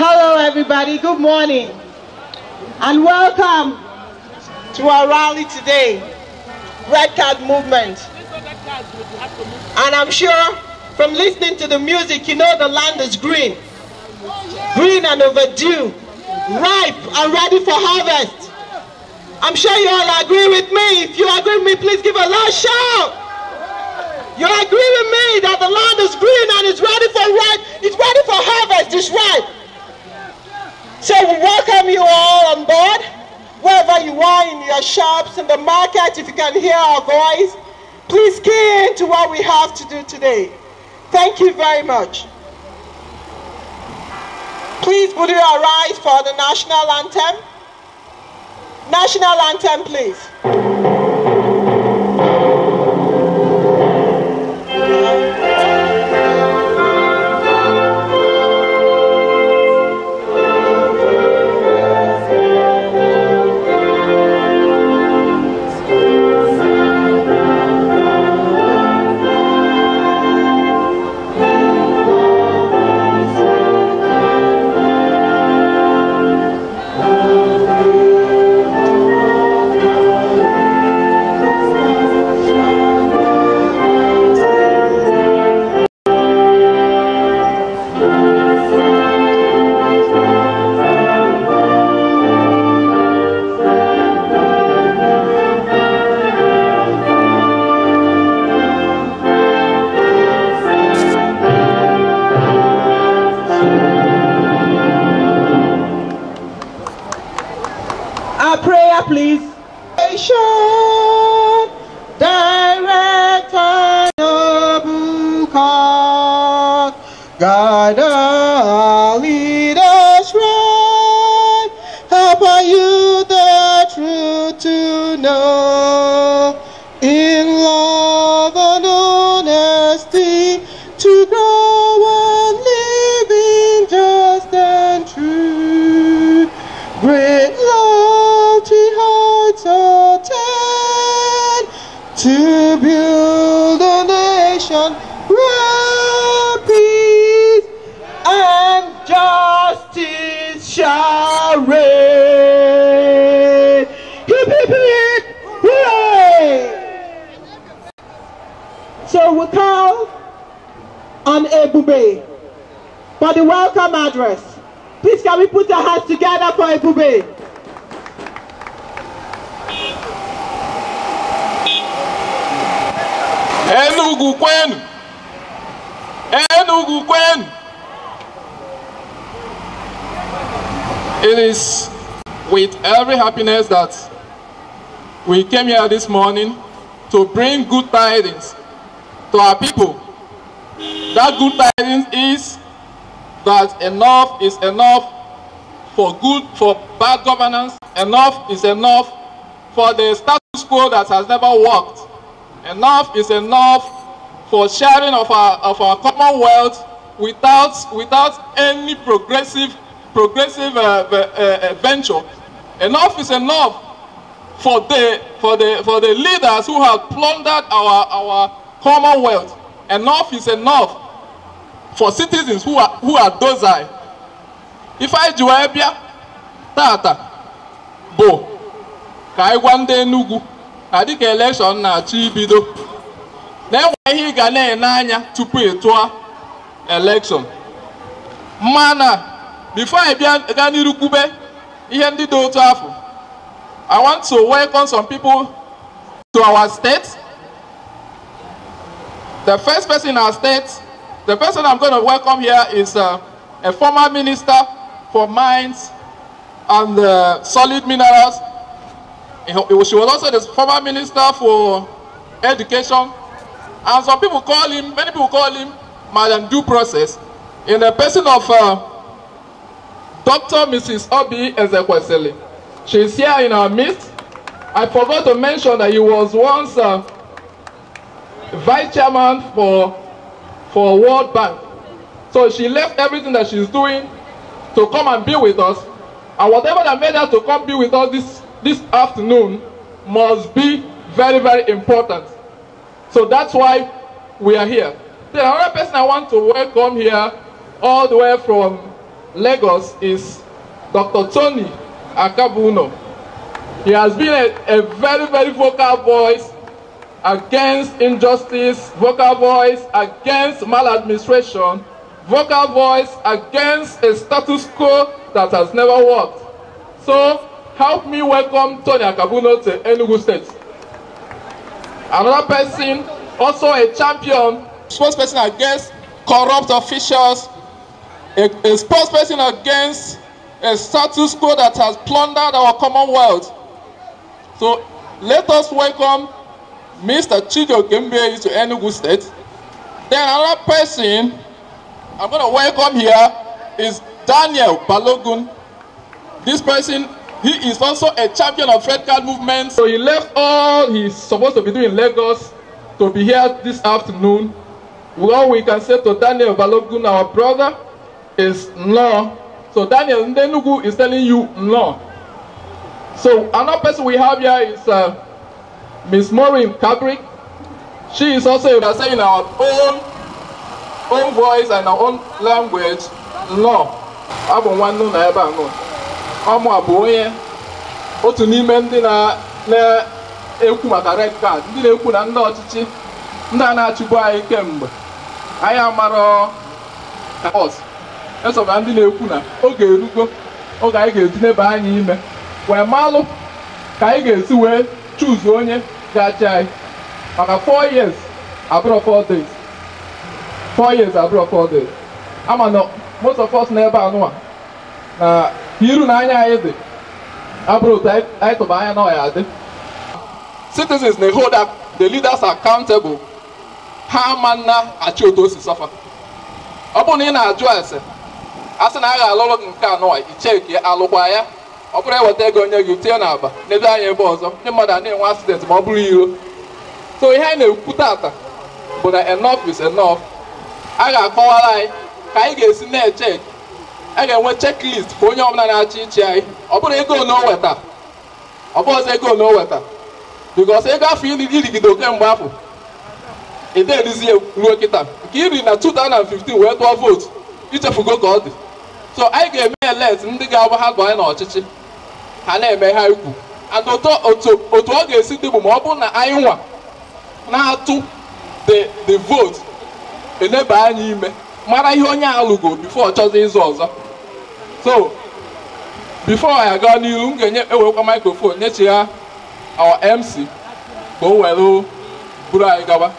Hello everybody, good morning and welcome to our rally today, Red Card Movement. And I'm sure from listening to the music, you know the land is green, green and overdue, ripe and ready for harvest. I'm sure you all agree with me. If you agree with me, please give a loud shout. You agree with me that the land is green and it's ready for ripe, it's ready for harvest, it's ripe. So we welcome you all on board, wherever you are, in your shops, in the market, if you can hear our voice, please key into what we have to do today. Thank you very much. Please would you arise for the national anthem? National anthem, please. Prayer, please. Direct our noble cause, guide our leaders right, help our youth the truth to know, in love and honesty to grow and live in just and truth. Great lofty heights attain, to build a nation where peace and justice shall reign. Hip, hip, hip, hooray! So we call on Ebube for the welcome address. Please can we put our hands together for Ebube? Enugu kwenu! Enugu kwenu! It is with every happiness that we came here this morning to bring good tidings to our people. That good tidings is that enough is enough for good, for bad governance. Enough is enough for the status quo that has never worked. Enough is enough for sharing of our commonwealth without any progressive venture. Enough is enough for the leaders who have plundered our commonwealth. Enough is enough for citizens who are docile. If I ji wee bịa tata bụ ka anyị gwa ndị Enugu na dịka election na-achọ ibido na enwe ihe ị ga na-ene anya tupu ị tụọ election. Mana before I bịa gaa n'iru kwube ihe ndị dị otu afọ, I want to welcome some people to our state. The first person in our state, the person I'm going to welcome here is a former minister for mines and solid minerals. She was also the former minister for education. And some people call him, many people call him Madam Due Process, in the person of Dr. Mrs. Obi Ezekwesili. She's here in our midst. I forgot to mention that he was once vice chairman for World Bank. So she left everything that she's doing to come and be with us. And whatever that made her to come be with us this afternoon must be very, very important. So that's why we are here. Then another person I want to welcome here all the way from Lagos is Dr. Tony Akabuno. He has been a very, very vocal voice against injustice, vocal voice against maladministration, vocal voice against a status quo that has never worked. So help me welcome Tony Akabuno to Enugu State. Another person, also a champion, spokesperson against corrupt officials, a spokesperson against a status quo that has plundered our commonwealth. So let us welcome Mr. Chijioke Mbieri to Enugu State. Then another person I'm going to welcome here is Daniel Balogun. This person, he is also a champion of Red Card movement. So he left all he's supposed to be doing in Lagos to be here this afternoon. All we can say to Daniel Balogun, our brother, is no. So Daniel Ndenugu is telling you no. So another person we have here is Ms. Maureen Kabrik. She is also saying our own voice and our own language, no. Abụ nwanne na ebe a nọ. Ọmụ abụ onye otu n'ime ndị na-ekwu maka red card, ndị na-ekwu na ndị ọchịchị ndị a na-achịgbu anyị kemgbe anyị amarọ ka ọs eso na ndị na-ekwu na oge erugo oge anyị ga-esi n'ebe anyị ime wee malụ ka anyị ga-esi wee chuzu onye ga-achị anyị maka 4 years abụrụ 4 days. 4 years abụrụ 4 days. Ama na most of us n'ebe anụwa na iru na anya anyị dị abụrụ otu anyị tụba anya na ọya dị. Citizens na hold up the leaders accountable. Ha ama na achị otu o si sọfa. Ọ bụrụ na ị na-ajụ ase asị na a ga-alụrụ gị nke anụwa icheki alụkwa ya, ọ bụrụ eweta ego nye gị tinye n'akpa n'ebe anya ebe ọzọ ndị mmadụ a na-enwe accident ma ọ bụrụ iro. So ihe anyị na-ekwu tata bụ na enough is enough. A ga-akọwara anyị ka anyị ga-esi na-echeki, a ga-enwe checklist ka onye ọbụla na-achị ịchị anyị. Ọ bụrụ ego na o weta, ọ bụ ọzọ ego na o weta, because ego afọ irigide kemgbe afọ ede erizi ya ruo kịta nke iri na 2015 wee tụọ vootu ichefugo ka ọ dị. So anyị ga-eme elect ndị ga-agba ha gba anyị n'ọchịchị ha na-eme ha ikwu and otu ọ ga-esi dị bụ ma ọ bụrụ na anyị nwa na-atụ the vote eneba anyị ime mara ihe onye alụgo before ọ chọzi ịzụ ọzọ. So before anyị aga n'ihu m ga-enye ewekwa microphone nyechi ya our MC ka o were buru anyị gaba.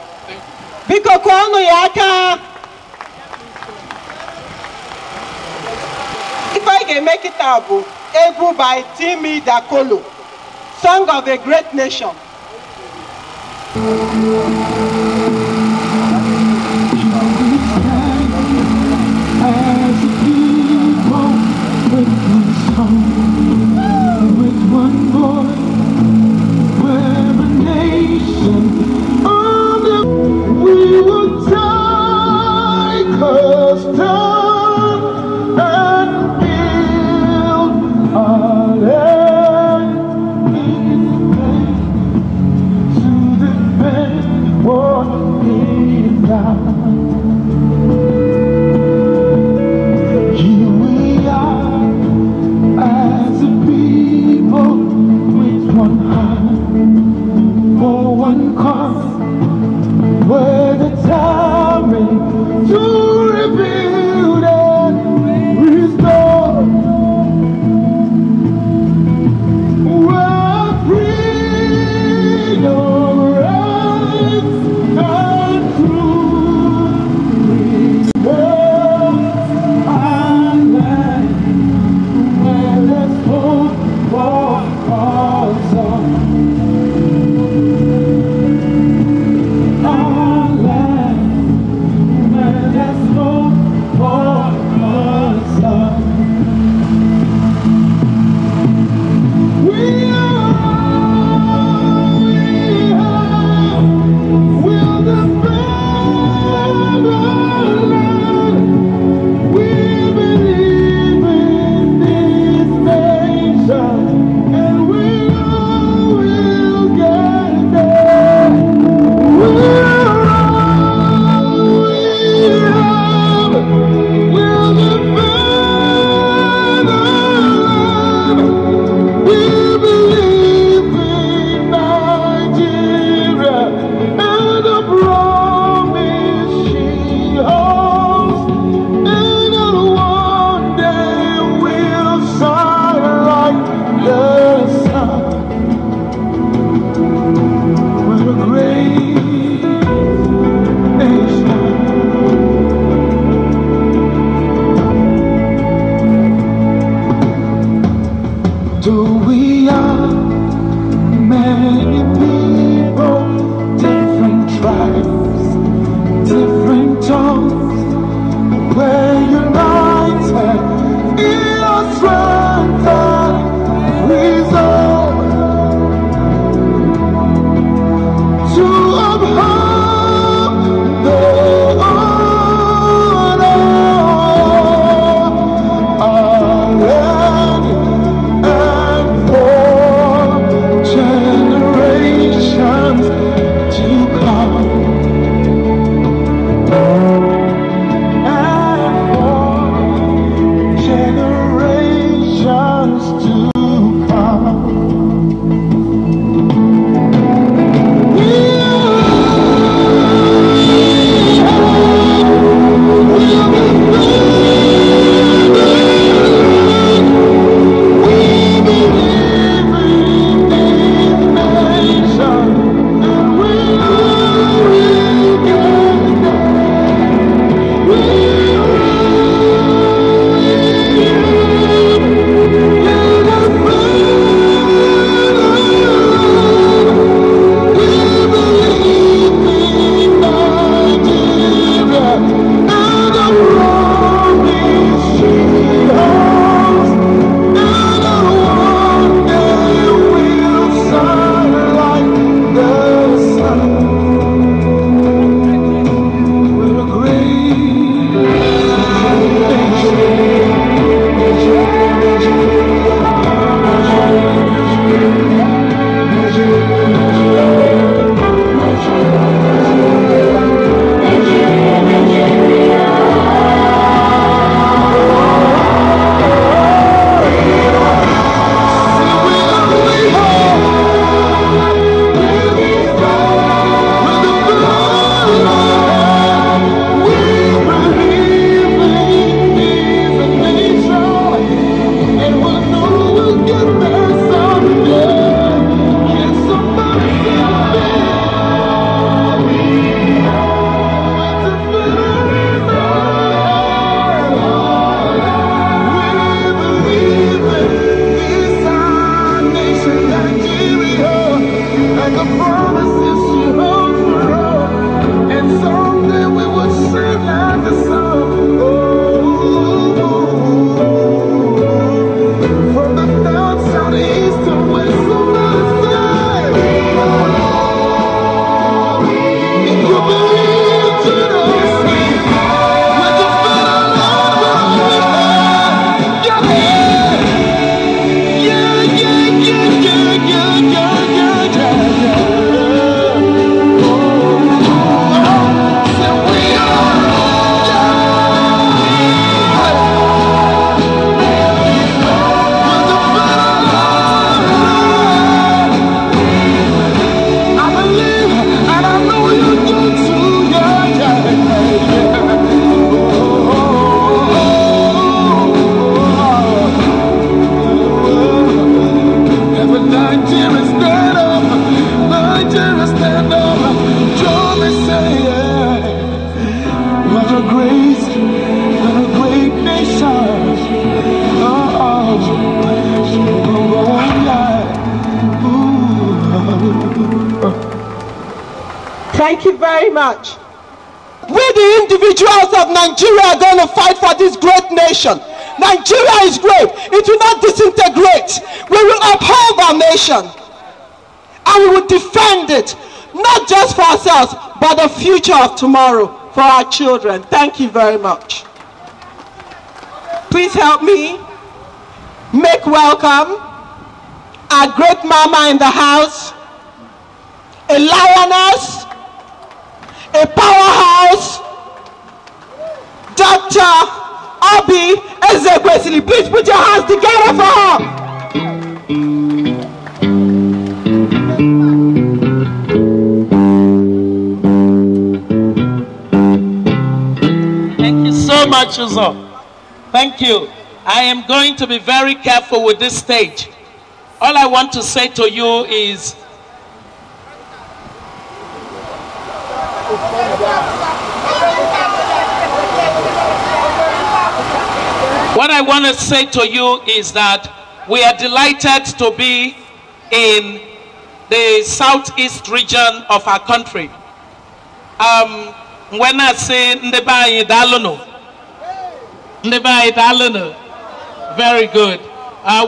Biko kụọnụ ya aka. Ife anyị ga-eme kịta bụ egwu by Timi Dakolo, Song of a Great Nation. As a people with one song, with one voice, we're a nation under. We will take a stand and build our land in faith to defend. We're united in our strength and resolve to uphold the honor of our land and for generations to come. And for generations to come. We believe in this nation, and we will get there. We believe in Nigeria and the promise she holds, and that one day we'll shine like the sun. We're a great nation. And the promises she holds for us, and someday we will shine like the sun. Oh, from the north, south, east, and west, somebody say, if you believe to the with the yeah, yeah, yeah, yeah, yeah, yeah, yeah, yeah, yeah. Oh, we are, I believe, and I know you do too. Yeah, yeah, yeah. Oh, oh, oh. Every Nigeria stand up, Nigeria stand up. Join me, say yeah. What a great nation. Oh, oh, oh, yeah. Ooh. Thank you very much. We, the individuals of Nigeria, are going to fight for this great nation. Nigeria is great. It will not disintegrate. We will uphold our nation. And we will defend it, not just for ourselves, but the future of tomorrow for our children. Thank you very much. Please help me make welcome our great mama in the house, a lioness, a powerhouse, Dr. Obi Ezekwesili. Please put your hands together for her. Thank you so much, Uzo. Thank you. I am going to be very careful with this stage. All I want to say to you is, what I want to say to you is that we are delighted to be in the southeast region of our country. When I say ndị be anyị, daalụnụ. Ndị be anyị, daalụnụ. Very good.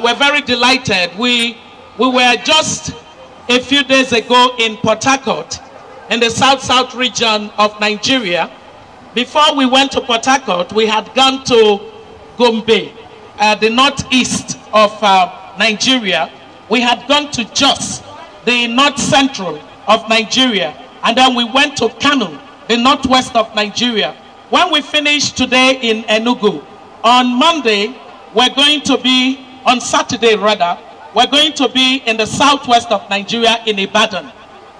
We're very delighted. We were just a few days ago in Port Harcourt, in the South-South region of Nigeria. Before we went to Port Harcourt, we had gone to Gombe, the northeast of Nigeria. We had gone to Jos, the north central of Nigeria. And then we went to Kano, the northwest of Nigeria. When we finish today in Enugu, on Monday, we're going to be, on Saturday rather, we're going to be in the southwest of Nigeria in Ibadan.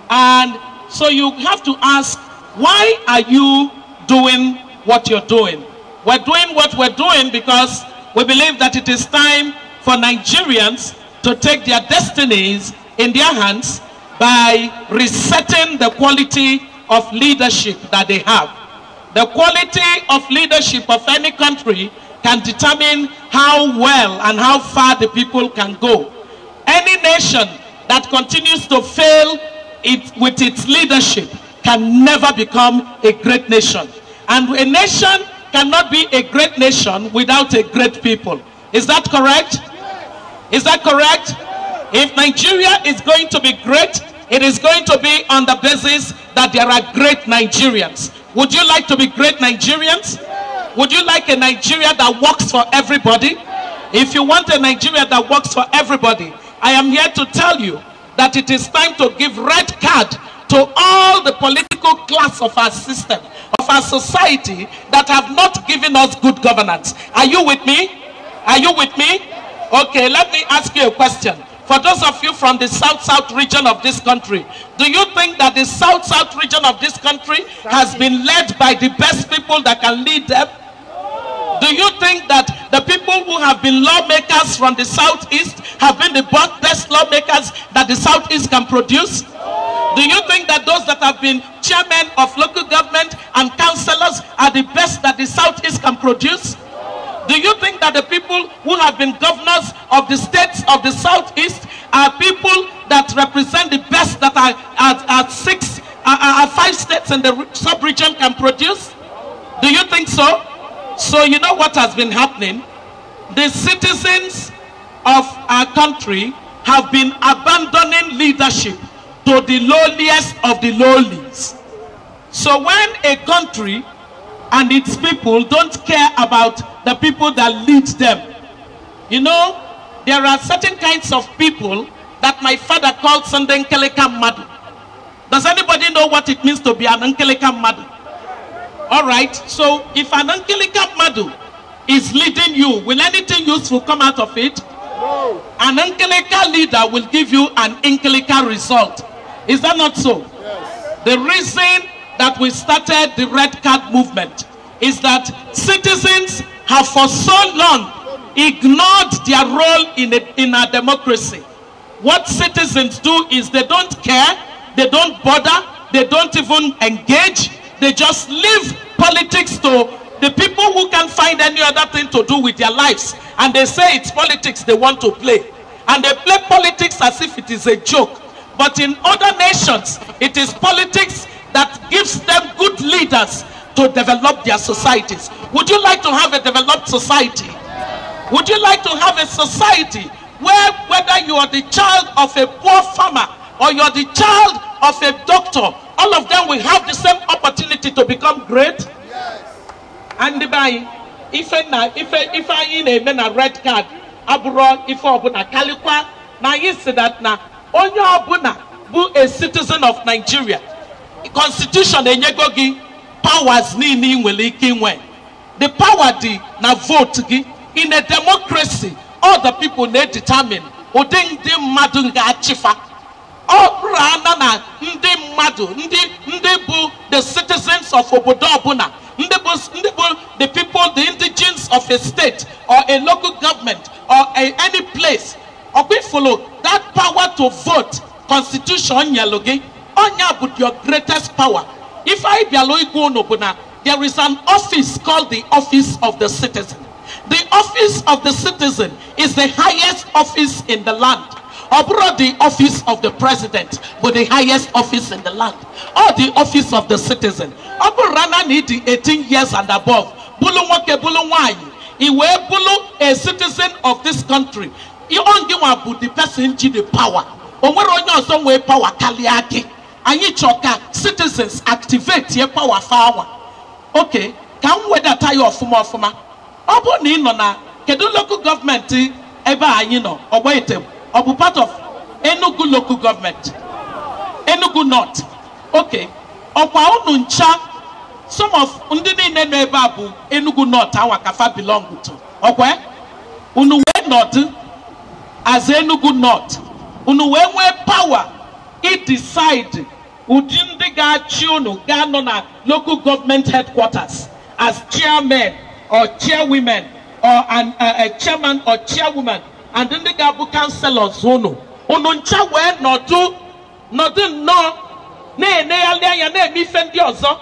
And so you have to ask, why are you doing what you're doing? We're doing what we're doing because we believe that it is time for Nigerians to take their destinies in their hands by resetting the quality of leadership that they have. The quality of leadership of any country can determine how well and how far the people can go. Any nation that continues to fail with its leadership can never become a great nation. And a nation cannot be a great nation without a great people. Is that correct? Is that correct? If Nigeria is going to be great, it is going to be on the basis that there are great Nigerians. Would you like to be great Nigerians? Would you like a Nigeria that works for everybody? If you want a Nigeria that works for everybody, I am here to tell you that it is time to give red card to all the political class of our system, of our society, that have not given us good governance. Are you with me? Are you with me? Okay, let me ask you a question. For those of you from the South-South region of this country, do you think that the South-South region of this country has been led by the best people that can lead them? Do you think that the people who have been lawmakers from the Southeast have been the best lawmakers that the Southeast can produce? Do you think that those that have been chairmen of local government and councillors are the best that the Southeast can produce? Do you think that the people who have been governors of the states of the Southeast are people that represent the best that are five states in the sub-region can produce? Do you think so? So you know what has been happening? The citizens of our country have been abandoning leadership to the lowliest of the lowlies. So when a country and its people don't care about the people that lead them, you know, there are certain kinds of people that my father called Sunday Nkeleka Madu. Does anybody know what it means to be an Nkeleka Madu? All right, so if an Nkeleka Madu is leading you, will anything useful come out of it? No. An Nkeleka leader will give you an Nkeleka result. Is that not so? Yes. The reason that we started the Red Card movement is that citizens have for so long ignored their role in our democracy. What citizens do is they don't care, they don't bother, they don't even engage, they just leave politics to the people who can't find any other thing to do with their lives. And they say it's politics they want to play. And they play politics as if it is a joke. But in other nations, it is politics that gives them good leaders to develop their societies. Would you like to have a developed society? Would you like to have a society where whether you are the child of a poor farmer or you are the child of a doctor, all of them will have the same opportunity to become great? Yes. And by ife na ife ife anyị na-eme na red card abụrụ ife ọbụla kalikwa na anyị si that na onye ọbụla bụ a citizen of Nigeria, constitution enyego gị powers niile ị nwere ike inwe. The power dị na vote gị. In a democracy, all the people na-determine ụdị ndị mmadụ ga-achịfa. Ọ bụrụ ana na ndị mmadụ ndị bụ the citizens of obodo ọbụla, ndị bụ the people, the indigenes of a state or a local government or any place, ọkwa follow that power to vote constitution nyelụ gị, onya bụ your greatest power. If I bịalụ ikwu unu bụ na there is an office called the office of the citizen. The office of the citizen is the highest office in the land. Ọ bụrụ the office of the president bụ the highest office in the land, or the office of the citizen. Ọ bụrụ na ị dị 18 years and above, bụlụ nwoke bụlụ nwanyị, I wee bụrụ a citizen of this country. Gị nwa bụ the person ji the power. O nwere onye ọzọ nwee power karịa gị. Anyị chọọ ka citizens activate ye power fawa. Okay, ka m wedata ya ọfụma ọfụma. Ọ bụrụ na ị nọ na kedu local government ebe a anyị nọ, Ọgbaete, ọ bụ part of Enugu local government, Enugu North. Okay, ọkwa unu ncha, some of ndị niile nọ ebe a bụ Enugu North anwa ka fa belong to. Ọkwa unu wee nọdụ as Enugu North, unu wee nwee power i decide ụdị ndị ga-achị unu ga-anọ na local government headquarters as chairmen or chairwomen or a chairman or chairwoman, and ndị ga-abụ councillors unu. Unu ncha wee nọdụ nnọọ na-enegharị anya na-eme ife ndị ọzọ.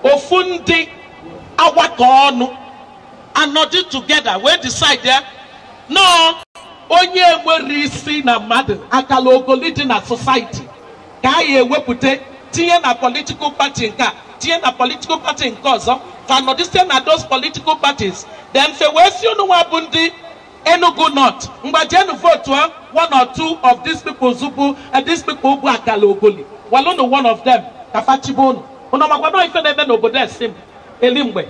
Ofu ndị agbakọ ọnụ anọdụ together wee decide ya nọọ onye nwere isi na mmadụ akala ogoli dị na society ka anyị ewepụta tinye na political party nke a, tinye na political party nke ọzọ, ka nọdụ site na those political parties. Then fe wee si unu nwa bụ ndị Enugu North, mgbajenu vote one or two of these people bụ these people bụ akala ogoli, walụnụ one of them ka fa chibe unu. Unu makwa nọ ife na-eme n'obodo esim eli mgbe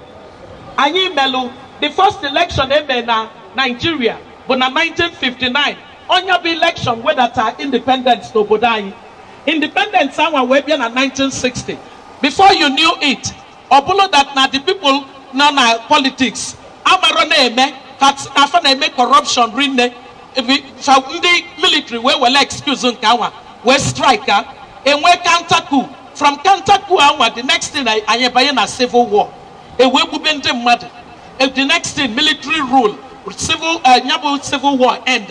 anyị melụ the first election eme na Nigeria bụ na 1959. Onye bụ election wedata independence n'obodo anyị. Independence anwa wee bịa na 1960. Before you knew it, ọ bụrụ that na the people nọ na politics amarọ na-eme afa na-eme corruption rinne, ndị military wee were excuse nke anwa wee strike ha, enwe counter coup. From counter coup anwa, the next thing anyị banye na civil war, ewee gbube ndị mmadụ. The next thing, military rule, civil nyabụ civil war end.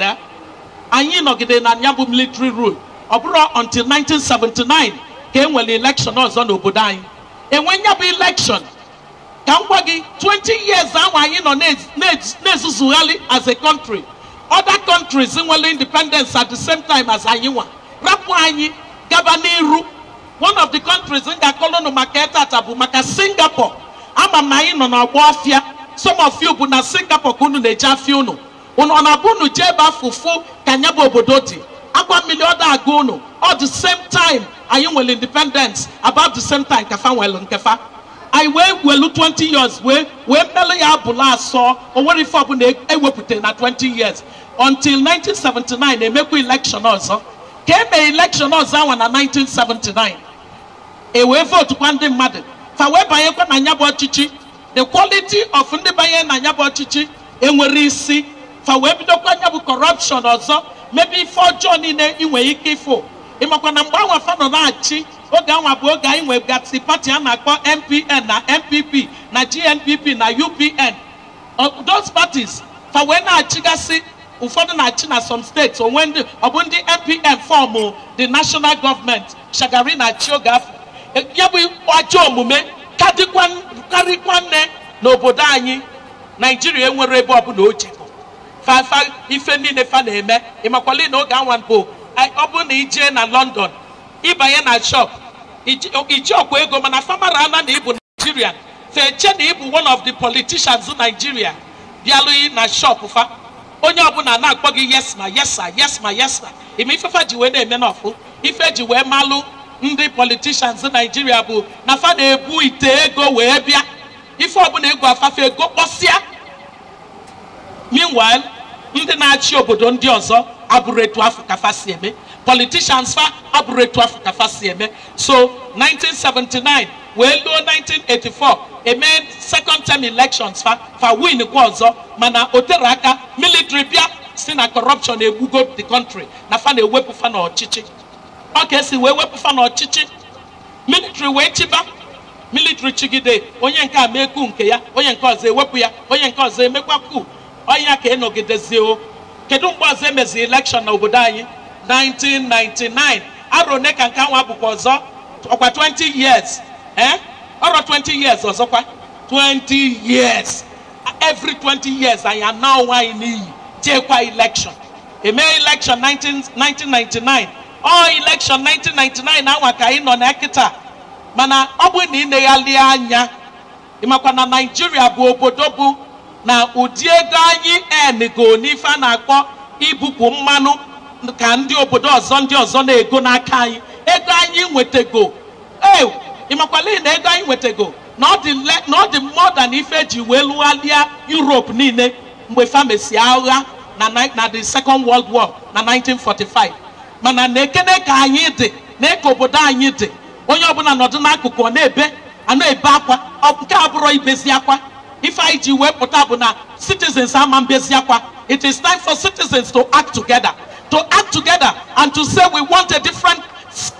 Anyị nọgide na nyabụ military rule ọ bụrụ until 1979 ka e nwere election ọzọ n'obodo anyị. Enwe nyabụ election, ka m gwa gị, 20 years ahụ anyị nọ na-ezuzugharị as a country. Other countries nwere independence at the same time as anyị nwa rapụ anyị gaba n'iru. One of the countries m ga-akọlụnụ maka tata bụ maka Singapore. Ama m na anyị nọ n'ọgbọ afịa. Some of you bụ na Singapore ka unu na-eje afịa unu. Unu ọ na-abụ unu jee ebe afụfụ ka nya bụ obodo dị. Akwa mmiri ọ da-aga unu. All the same time anyị nwere independence, about the same time ka fa nwere nke fa. Anyị wee welu 20 years wee mmelụ ya abụla asọ. O nwere ife ọbụla ewepụta na 20 years until 1979 emekwa election ọzọ. Ka eme election ọzọ anwa na 1979, e wee votu kwa ndị mmadụ fa wee banyekwa na nya bụ ọchịchị. The quality of ndị banye na nya bụ ọchịchị enwere isi, fa wee bidokwa nya bụ corruption ọzọ, mebe ife ọjọọ niile ị nwere ike ịfụ. Ịmakwa na mgbe anwa fa nọ na-achị, oge anwa bụ oge anyị nwegasị pati a na-akpọ MPN na MPP na GNPP na UPN. Those parties fa wee na-achịgasị, ụfọdụ na-achị na some states, onwe ndị ọ bụ ndị MPN fọmụ the national government, Shagari na-achị oge afọ. Ya bụ ajọ omume karịkwa nne n'obodo anyị. Naijiria enwere ebe ọbụla o jekọ fafa ife niile fa na-eme. Ịmakwali na oge anwa bụ ọ bụrụ na ijee na London, ịbanye na shop, iji ọkwa ego, mana famara ana na ịbụ Nigerian, feche na ịbụ one of the politicians Nigeria bịalụghị na shop fa, onye ọbụla na-akpọ gị yes ma, yes sir, yes ma, yes sir. Ime ifefa ji wee na-eme n'ọfụ ife ji wee malụ ndị politicians Nigeria bụ na fa na-ebu ite ego wee bịa. Ife ọbụla ego afafe ego kpọsịa. Meanwhile, ndị na-achị obodo ndị ọzọ abụrụ etu afọ ka fa si eme. Politicians fa abụrụ etu afọ ka fa si eme. So 1979 wee luo 1984, eme second term elections, fa win kwa ọzọ, mana o tere aka military bịa si na corruption egbugo the country, na fa na-ewepụ fa n'ọchịchị. Ọ ka esi wee wepụ fa n'ọchịchị, military wee chịba. Military chigide, onye nke a mee kuu nke ya, onye nke ọzọ ewepụ ya, onye nke ọzọ emekwa kuu. Ọnya ka ịnọgidezie o. Kedu mgbe ọzọ emezi election na obodo anyị? 1999. Arọ one ka nke anwa bụkwa ọzọ, ọkwa 20 years. Ọrọ 20 years ọzọkwa. 20 years. Every 20 years anyị ana onwe anyị n'iyi jekwa election. Eme election 1999. Ọ election 1999 anwa ka anyị nọ na kịta. Mana ọ bụ na ị neghalị anya, ịmakwa na Naijiria bụ obodo bụ Na ụdị ego anyị enego n'ife a na-akpọ ibupụ mmanụ ka ndị obodo ọzọ ndị ọzọ na-ego n'aka anyị, ego anyị nwetego, ee, ịmakwala na ego anyị nwetego na ọ dị more than ife eji wee lụghalịa Europe niile mgbe famesi agha na the Second World War na 1945. Mana na ekene ka anyị dị na ka obodo anyị dị, onye ọbụla nọdụ n'akụkụ ọ na-ebe a na-ebe akwa. Nke a bụrụ ibezi akwa. Ife anyị ji wee pụta bụ na citizens ama mbezi akwa. It is time for citizens to act together, to act together and to say we want a different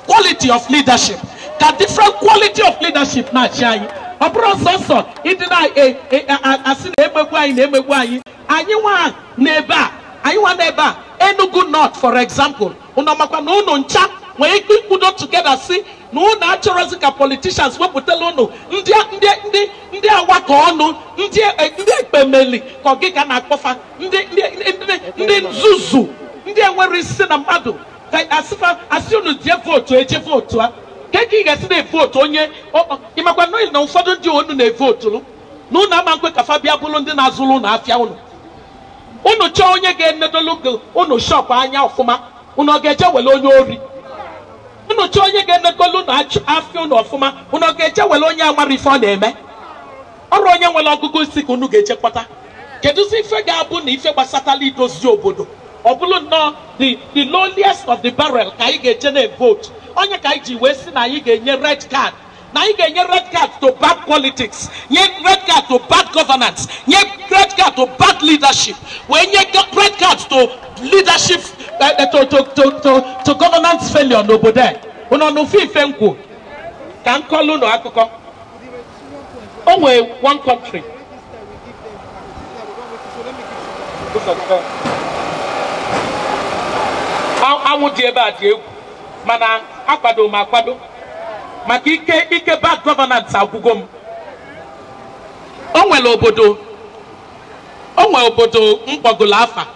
quality of leadership. Ka different quality of leadership na-achị anyị. Ọ bụrụ sọsọ ịdị na-asị na emegbu anyị na emegbu anyị. Anyị nwa n'ebe a, anyị nwa n'ebe a, Enugu North for example, unu makwa na unu ncha nwere ike ikwudo together si na unu achọrọzi ka politicians wepụtala unu ndị awakọ ọnụ, ndị ekpemeli ka ọ gị ka na-akpọfa, ndị nzuzu, ndị enwere isi na mmadụ, ka asị unu jee vootu, eje vootu a. Ka ị ga-esi na-evotu onye ịmakwa na ụfọdụ ndị unu na-evotulu na unu ama nkwe ka fa bịa bụrụ ndị na-azụrụ unu afịa unu. Unu chọọ onye ga-enedolu unu shọpụ anya ọfụma, unu ọ ga-eje were onye ori? Unu chọọ onye ga-enedolu unu afịa unu ọfụma, unu ọ ga-eje were onye amara ife ọ na-eme? Ọrụ onye nwere ọgụgụ isi ka unu ga-eje kpọta. Kedụzi ife ga-abụ na ife gbasatala idozi obodo ọ bụrụ nnọọ the lowliest of the barrel ka anyị ga-eje na-evotu? Onye ka anyị ji wee sị na anyị ga-enye red card, na anyị ga-enye red card to bad politics, nye red card to bad governance, nye red card to bad leadership, wee nye red card to leadership, to governance failure n'obodo a. Unu nụfe ife nkwu ka m kọlụ unu akụkọ. O nwee one country, anwụ dị ebe a dị egwu, mana akwado m akwado maka ike bad governance agwụgo m. O nwere obodo, o nwere obodo mkpọgolo afa,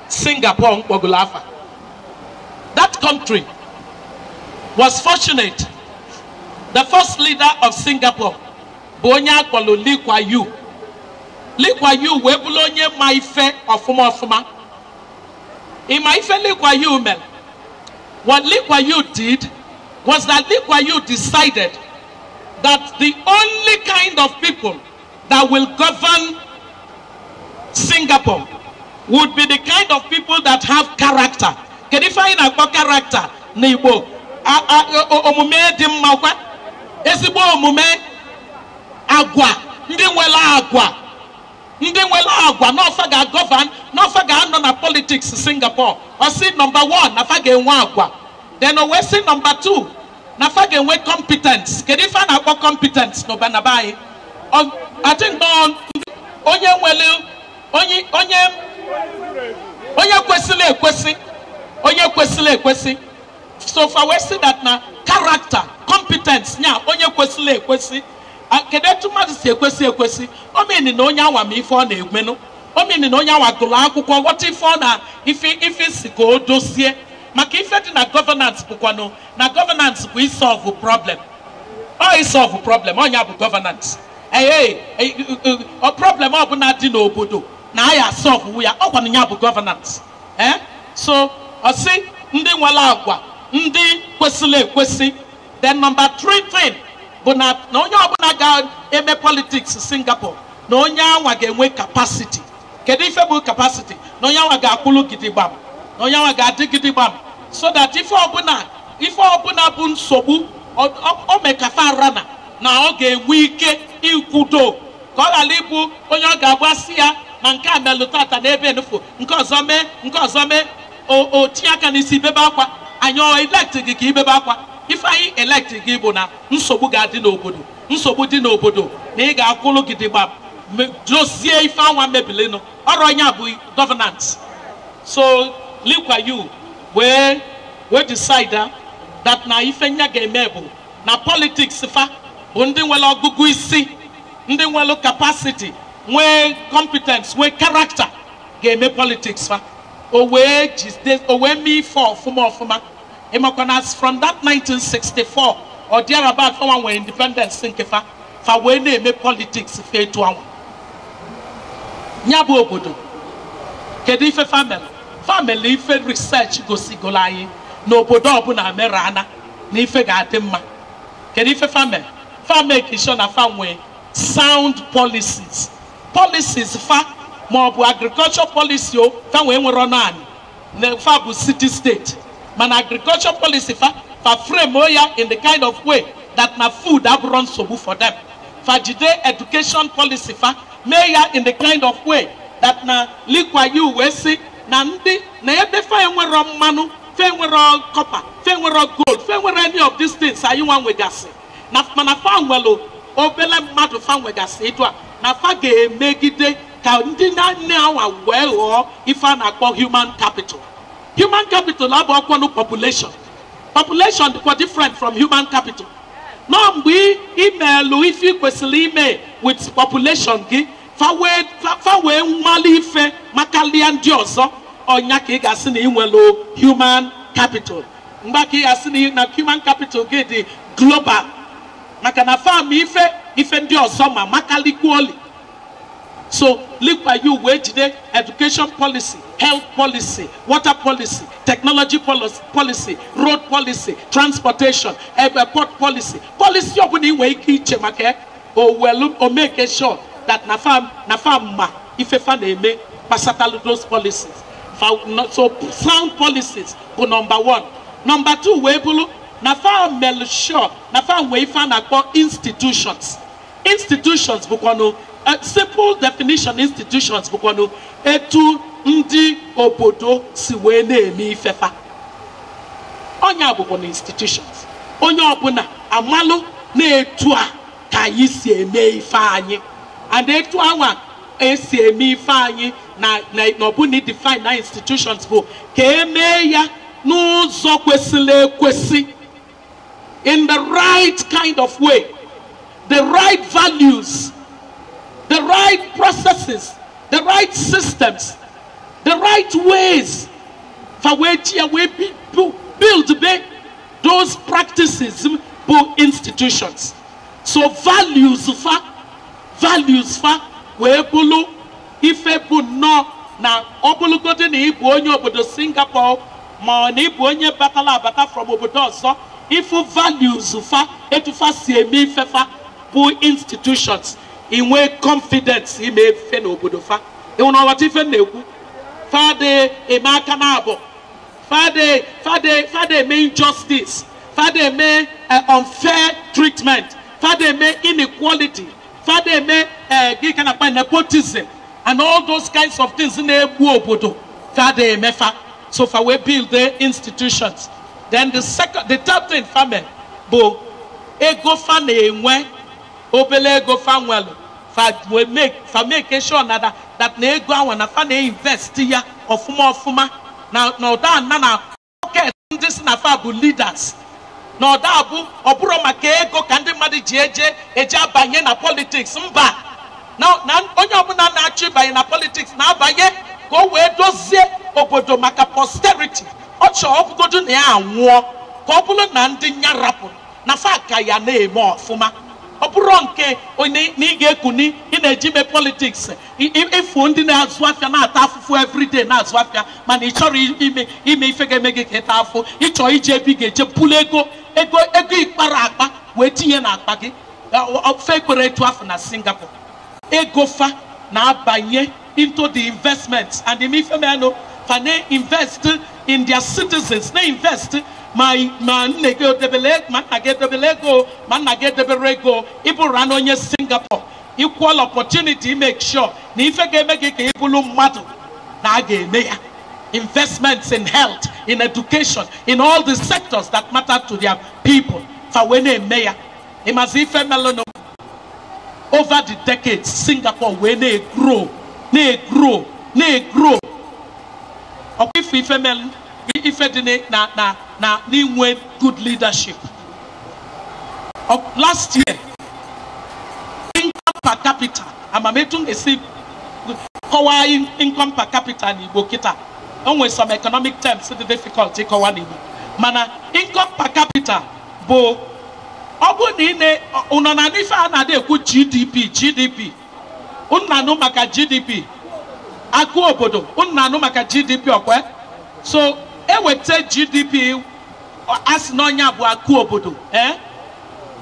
Singapore mkpọgolo afa. That country was fortunate. The first leader of Singapore bụ onye akpọrọ Lee Kuan Yew. Lee Kuan Yew wee bụrụ onye ma ife ọfụma ọfụma. Ịma ife Lee Kuan Yew mere? What Lee Kuan Yew did was that Lee Kuan Yew decided that the only kind of people that will govern Singapore would be the kind of people that have character. Kedu ife anyị na-akpọ character n'Igbo? Omume dị mma kwa, ezigbo omume, agwa, ndị nwere agwa, ndị nwere agwa n'ọfa ga-agọvan, n'ọfa ga-anọ na politics Singapore. Ọ sị number 1 na fa ga-enwe agwa. Then o wee sị number 2 na fa ga-enwe competence. Kedu ife a na-akpọ competence n'obanaba anyị? I think onye nwere onye kwesịrị ekwesị, onye kwesịrị ekwesị. So far we see that na character, competence nya onye kwesịrị ekwesị. Kedu etu mmadụ si ekwesị ekwesị? O mean na onye anwa ma ife ọ na-emenụ, o mean na onye anwa gụrụ akwụkwọ, ghọta ife ọ na ife si ka o dozie. Maka ife dị na governance bụkwanụ na governance bụ isolve problem. Ọ isolve problem, onye bụ governance. Ee, problem ọbụla dị n'obodo na aya solve ya, ọ kwanụ ya bụ governance. So ọ sị ndị nwere agwa, ndị kwesịrị ekwesị. Then number 3 thing bụ na onye ọbụla ga-eme politics Singapore na onye anwa ga-enwe capacity. Kedu ife bụ capacity? Na onye anwa ga-akwụlụ gidigbam, na onye anwa ga-adị gidigbam, so that ife ọbụla bụ nsogbu o mekafa rana na ọ ga-enwe ike ikwudo, ka ọ ghara ịbụ onye ọ ga-agbasi ya na nke a melụ tata n'ebe enufu, nke ọzọ mee, nke ọzọ mee, o tinye aka n'isi bebe akwa. Anyị ọ elect gị ka ibebe akwa? Ife anyị elect gị bụ na nsogbu ga-adị n'obodo, nsogbu dị n'obodo na ị ga-akwụlụ gidigbam dozie ife anwa mebilinụ. Ọrụ onye a bụ governance. So Lee Kuan Yew wee decide that na ife nya ga-eme bụ na politics fa bụ ndị nwere ọgụgụ isi, ndị nwere capacity, nwee competence, nwee character ga-eme politics fa. O wee mee ife ọfụma ọfụma. Ịmakwa na from that 1964 or thereabout fanwa nwere independence nke fa, fa wee na-eme politics fa etu anwa. Ya bụ obodo, kedu ife family? Family ife research gosigolo anyị na obodo ọbụla mere ana na ife ga-adị mma. Kedu ife family? Fa make sure na fa nwee sound policies. Policies fa ma ọ bụ agriculture policy o, fa nwee nwere naanị na fa bụ city state. Mana agriculture policy fa, fa frame ya in the kind of way that na food abụrụ nsogbu for them. Fa jide education policy fa, mee ya in the kind of way that na Lee Kuan Yew wee sị na ndị na ebe fa enwero mmanụ, fa enwero copper, fa enwero gold, fa enwero any of these things anyị nwa nwegasị. Na mana fa nwelu obele mmadụ fa nwegasị etu a, na fa ga-emegide ka ndị nne awa wee ghọọ ife a na-akpọ human capital. Human capital abụ ọkwanụ population. Population dịkwa different from human capital. Nọ mgbe imeelụ ife ị kwesịrị ime with population gị, fa wee nwale ife makalia ndị ọzọ, ọnya ka ị ga-asị na ị nwelu human capital. Mgbe ka ị ga-asị na human capital gị dị global, maka na fam ife ife ndị ọzọ ma makalikwuoli. So Lee Kuan Yew wee jide education policy, health policy, water policy, technology policy, road policy, transportation, airport policy. Policy ọbụla ị nwere ike iche maka o welu o make sure that na fam ma ife fa na-eme gbasatalụ those policies. So sound policies bụ number one. Number two wee bụrụ na fa melu sure na fa nwee ife a na-akpọ institutions. Institutions bụkwanụ simple definition, institutions bụkwanụ etu ndị obodo si wee na-eme ifefa. Onye bụkwanụ institutions. Onye ọbụla amalụ na-etu a ka anyị si eme ife anyị. And etu anwa esi eme ife anyị na ọbụna define na institutions bụ ka emee ya n'ụzọ kwesịrị ekwesị, in the right kind of way, the right values, the right processes, the right systems, the right ways for which we build those practices bụ institutions. So values fa wee bụlụ ife bụ nnọọ na ọ bụlụgodị na ịbụ onye obodo Singapore ma ọ na ịbụ onye batala abata from obodo ọzọ, ifu values fa etu fa si eme ife fa bụ institutions. Inwe confidence ime ife n'obodo fa. Ịhụ na ọghọta ife na-ekwu, fade eme aka na abụ, fade eme injustice, fade eme unfair treatment, fade eme inequality, fade eme gị ka na-akpa nepotism and all those kinds of things na-egbu obodo, fade eme fa. So fa we build the institutions. Then the third thing family bụ ego fa na-enwe, obele ego fa nwelu, fa make sure na that na ego ahụ na fa na-invest ya ọfụma ọfụma, na ụda na na pocket ndị si na fa bụ leaders, na ụda abụ ọ bụrụ maka ego ka ndị mmadụ ji eje abanye na politics. Mba, na onye ọbụla na-achọ ịbanye na politics na-abanye ka o wee dozie obodo maka posterity. Ọ chọọ ọbụgodu na ya anwụọ ka ọ bụrụ na ndị nya rapụrụ na fa ka ya na-eme ọfụma. Ọ bụrụ nke na ị ga-ekuni ị na-eji mee politics, ịfụ ndị na-azụ afịa na-ata afụfụ everyday na-azụ afịa, mana ị chọrọ ime ife ga-eme gị ka ịta afụ, ị chọrọ iji ebe ị ga-eje pụlụ ego ego ịkpara akpa wee tinye n'akpa gị. Ofe ekwere etu afọ na Singapore, ego fa na-abanye into the investments, and ife menụ fa na-invest in their citizens, na-invest ma nne gị edebele, ma nna gị edebele ego, ma nna gị edebere ego. Ịbụrụ na onye Singapore, equal opportunity, make sure na ife ga-eme gị ka ị bụrụ mmadụ na a ga-eme ya. Investments in health, in education, in all the sectors that matter to their people, fa wee na-eme ya. Ịmazi ife melụnụ over the decades, Singapore wee na-egrow, na-egrow, na-egrow. Ọkwa ife ife melụ ife dị na na n'inwe good leadership. Last year, income per capita, amametu esi kọwaa income per capita n'Igbo kịta. O nwere some economic terms dị difficult ịkọwa n'Igbo, mana income per capita bụ ọ bụrụ na ị na ụnọ na ife a na-adị ekwu GDP, GDP unu na-anụ maka GDP. Akụ obodo unu na-anụ maka GDP ọkwe. So eweta GDP asị na ọnya bụ akụ obodo.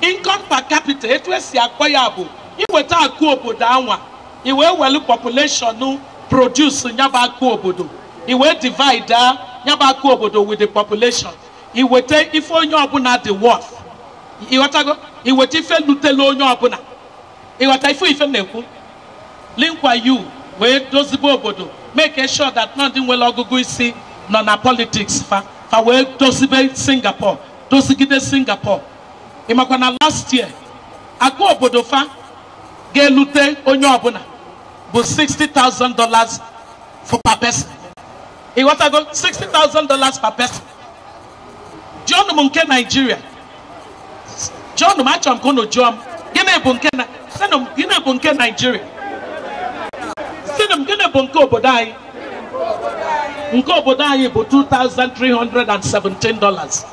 Income per capita etu esi akpọ ya bụ iweta akụ obodo anwa iwee welu population produce nyaba akụ obodo iwee divide nyaba akụ obodo with the population iweta ife onye ọbụla dị worth. Ịghọtago? Iweta ife lutelu onye ọbụla. Ịghọta ife na-ekwu. Lee Kuan Yew wee dozibe obodo, make sure that ndị nwere ọgụgụ isi nọ na politics fa wee dozibe Singapore, dozigide Singapore. Ịmakwa na last year akụ obodo fa ga-elute onye ọbụla bụ $60,000 for per person. Ịghọtago? $60,000 per person. Jụọnụ m nke Nigeria. Jụọnụ m, achọrọ m ka unu jụọ m gịnị bụ nke sịnụ m gịnị bụ nke Nigeria? Sịnụ m gịnị bụ nke obodo anyị? Nke obodo anyị bụ $2,317.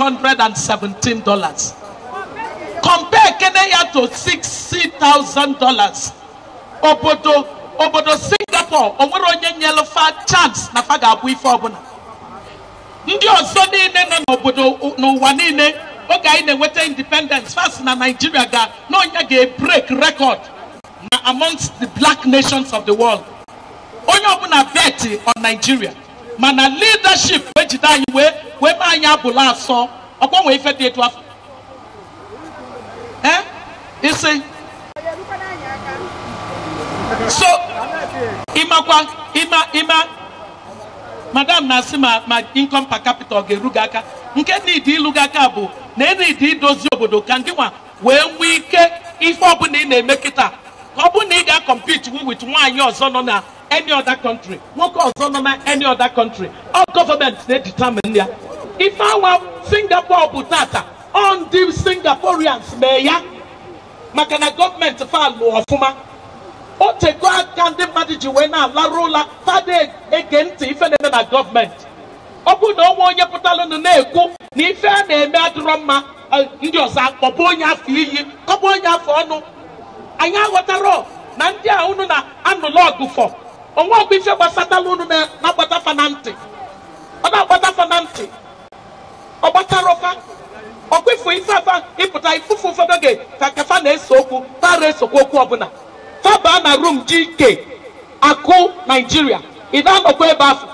$2,317. Compare Kenya to $60,000. Obodo Singapore onwere onye nyelu fa chance na fa ga-abụ ife ọbụla. Ndị ọzọ niile nọ n'obodo n'ụwa niile oge anyị na-enweta independence fast na Nigeria ga na onye ga-break record na amongst the black nations of the world. Onye ọbụla bet on Nigeria mana leadership ejide anyị wee mee anyị abụla asọ ọgbanwe ife dị etu afọ. Isi so ịmakwa ịma madam na-asị ma income per capita ọ ga-eru gị aka. Nke nidi ilu gị aka bụ na enidi idozi obodo ka ndị nwa wee nwee ike ife ọbụla ị na-eme kịta ka ọ bụrụ na ị ga-compete with nwaanyị ọzọ nọ na any other country, nwoke ọzọ nọ na any other country. All government na-determine ya. Ife awa Singapore bụ tata ọ ndị Singaporeans mee ya maka na gọọmenti fa lụ ọfụma. O tego aka ndị mmadụ ji wee na-alarụ ụla fada ege ntị ife na-eme na gọọmenti. Ọ bụrụ na onwe onye pụtalụnụ na-ekwu na ife a na-eme adịrọ mma, ndị ọzọ akpọbụ onye afọ iyi kọbụ onye afọ ọnụ. Anyị aghọtara na ndị a unu na-anụlụ ọgụ fọ onwe ọgụ ife gbasatala unu na-agbata fa na ntị. Ọ na-agbata fa na ntị, ọ gbatara fa ọkwa ife afa ịpụta ifufu ụfọdụ oge ka fa na-ese okwu fara esokwa okwu ọbụla. Faba na room GK akụ Nigeria ị na-anọkwa ebe afọ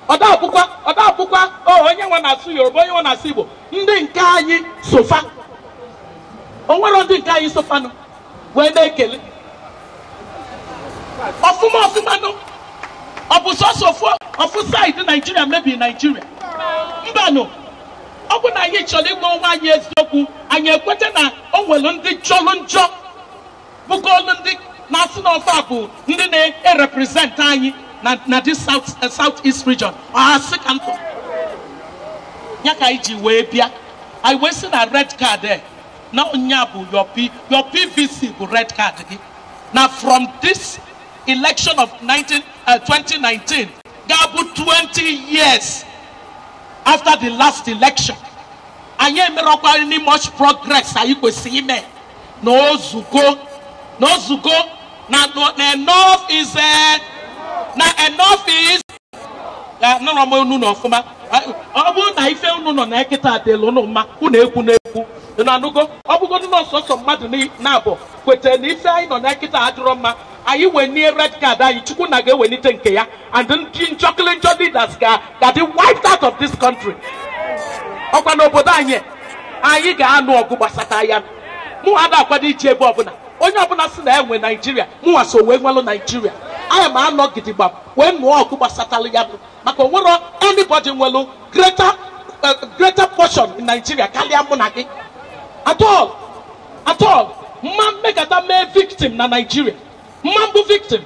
ọ da-abụkwa onye nwe na-asụ Yoruba, onye nwe na-asụ Igbo. Ndị nke anyị sofa onwere ndị nke anyị sofanụ wee na-ekele ọfụma ọfụmanụ. Ọ bụ sọsọ ofu saịdị Nigeria mebi Nigeria? Mbanụ, ọ bụ na anyị chọrọ ịgwa onwe anyị eziokwu, anyị ekweta na o nwere ndị jọlụ njọ bụkọọlụ ndị na-asị na ofe a bụ ndị na-erepresent anyị na this South East region. Asị ka ntụ ya ka anyị ji wee bịa. Anyị wee sị na red card na onye bụ your PVC bụ red card gị. Na from this election of 2019 ga-abụ 20 years after the last election. Anyị emerọkwa any much progress anyị kwesịrị ime. Na ozugo na enough is na enough is nọrọ m unu n'ọfụma. Ọ bụrụ na ife unu nọ na ekịta adịla unu mma, unu ekwu n'ekwu unu anụgo. Ọ bụgodu na ọsọsọ mmadụ na-abụ kwetara na ife anyị nọ na ekịta adịrọ mma, anyị wenie red card anyị, Chukwu na ga-ewelite nke ya, and ndị njọkịlị njọ leaders ga-adị wiped out of this country. Ọkwa n'obodo anyị anyị ga-anụ ọgụ gbasata ya. Mụ ada akwado ije ebe ọbụla onye ọbụla si na enwe Naijiria, mụnwa so wee nwelụ Naijiria. Anya ma anọ gidigba wee nụọ ọgụ gbasatara ya maka onwero anybody nwelụ greater portion in Nigeria karịa mụ na gị at all at all. Mma mmekata mee victim na Nigeria, mma mbụ victim.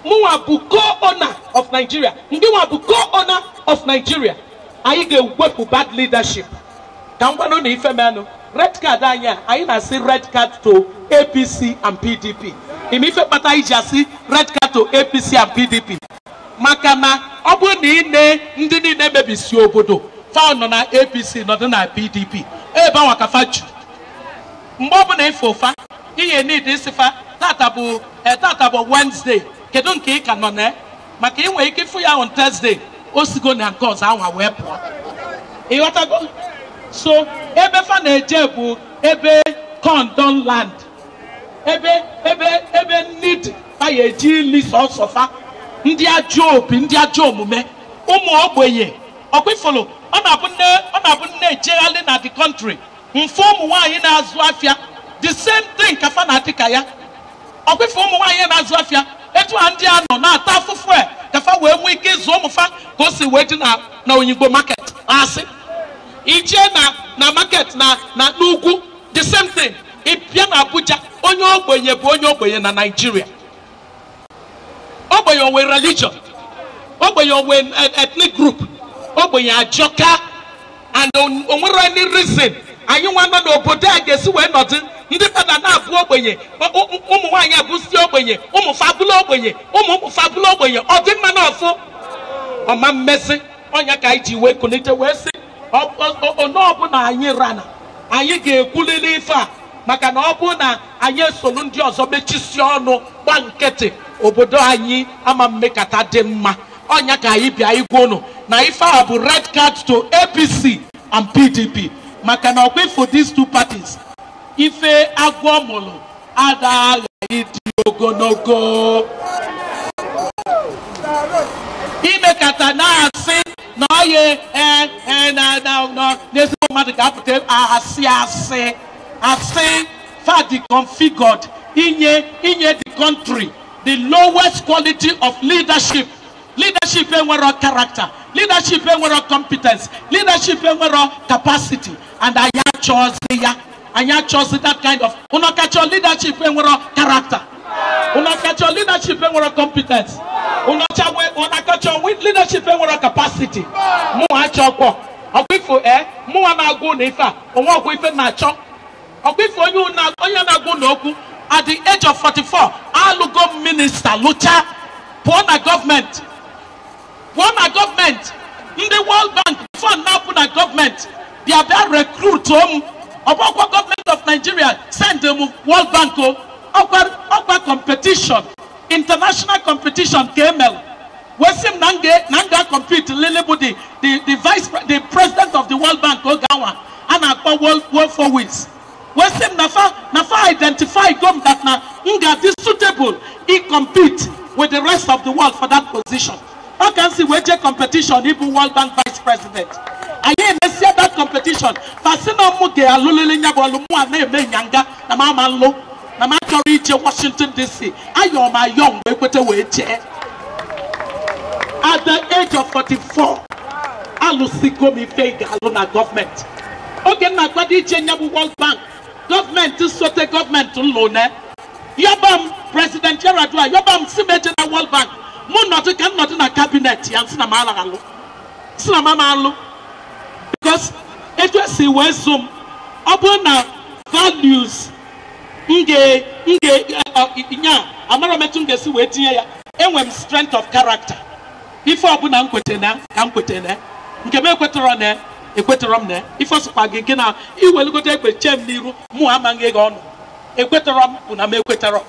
Mụnwa bụ co-owner of Nigeria, ndị nwa bụ co-owner of Nigeria. Anyị ga-ewepụ bad leadership. Ka m gwanụ na ife menụ red card anyị anyị na-asị red card to APC and PDP. Ime ife kpata iji asị red card to APC and PDP maka na ọ bụrụ na ị na ndị niile mebisi obodo fa nọ na APC nọdụ na PDP ebe anwa ka fa ju. Mgbe ọbụla ife ụfa Ihe need isifa tata bụ tata bụ Wednesday. Kedu nke ị ka nọ na maka inwe ike ịfụ ya on Thursday o sigo na nke ọzọ anwa wee pụọ. Ịghọtago? So ebe fa na-eje bụ ebe condon land, ebe ebe ebe need fa ya eji ili sọsọ fa, ndị ajọ obi, ndị ajọ omume, ụmụ ogbenye. Ọkwa ifolo ọ na-abụ nne ejegharị na the country mfe ụmụ nwaanyị na-azụ afịa the same thing ka fa na-adị ka ya. Ọkwa ife ụmụ nwaanyị na-azụ afịa etu a ndị a nọ na-ata afụfụ e ka fa wee nwee ike ịzụ ụmụ fa ka o si wee dị na Oyingbo market. Asị ije na market na n'ugwu the same thing. Ị bịa na Abuja, onye ogbenye bụ onye ogbenye na Nigeria. Ogbenye onwe religion, ogbenye onwe ethnic group, ogbenye ajọka. And onwere any reason anyị nwa nọ n'obodo a ga-esi wee nọdụ ndị fada na-abụ ogbenye, ụmụ nwaanyị abụsi ogbenye, ụmụ fabụla ogbenye, ụmụ fabụla ogbenye. Ọ dị mma na ọfụ ọma mmezi ọnya ka anyị ji wee kulite wee sị onye ọbụla anyị rana anyị ga-ekwulili ife a, maka na ọ bụ na anyị esolu ndị ọzọ mechisi ọnụ gba nkịtị, obodo anyị ama mmekata dị mma. Ọnya ka anyị bịa igwe unu na ife a bụ red card to APC and PDP, maka na ọkwa for these two parties ife agwọ mụrụ ada aghaghị dị ogologo. Imekata na-asị na oye na n'ezigbo mmadụ ga-apụta asị asị asị fa dị configured inye the country the lowest quality of leadership. Leadership enwero character, leadership enwero competence, leadership enwero capacity. And anyị achọzi ya, anyị achọzi that kind of. Unu kachọ leadership enwero character, unu kachọ leadership enwero competence, unu kachọ leadership enwero capacity. Mụ achọkwọ ọkwa ifo mụnwa na-agụ na ife a onwe ọkwa ife na-achọ ọkwa ife onye na-agụ na okwu. At the age of 44 alụgo minista lụcha pụọ na gọọmenti, pụọ na gọọmenti. Ndị World Bank fund na-apụ na gọọmenti bịa bịa recruit m. Ọgbakwa gọọmenti of Nigeria send m World Bank o ọkwa competition, international competition ka emel wee sị m na m ga-compete lele bụ the vice the president of the World Bank oge anwa a na-akpọ World for Weeks. Wee sị m na fa identify gom that na m ga-adị suitable i compete with the rest of the world for that position. Ọ ka m si wee jee competition ịbụ World Bank vice president. Anyị emesia that competition fasị na mụ ga-alụlili ya bụ ọlụ mụ a na-eme nyanga na m ama nlụ na m achọrọ ije Washington DC. Ayọ m ayọ mgbe ekwete wee jee. At the age of 44 alụsigo m ife ị ga-alụ na gọọmenti. Oge m na-akwado ije nya bụ World Bank, gọọmenti sote gọọmenti nlụ yọba m President Yar'Adua yọba m si m eje na World Bank mụ nọdụ ka m nọdụ na kabinet ya nsị na m alụ, sị na m ama alụ. Because etu esi wee zụ m, ọ bụrụ na values m ga amara m etu m ga-esi wee tinye ya, enwe m strength of character. Ife ọbụla m kwete na ka m kwete na nke m ekwetọrọ na ekwetọrọ m na ife ọsọkwa gị gị na iwelugote egbe chee m n'iru mụ amaghị gị ọnụ, ekwetọrọ m bụ na m ekwetọrọ.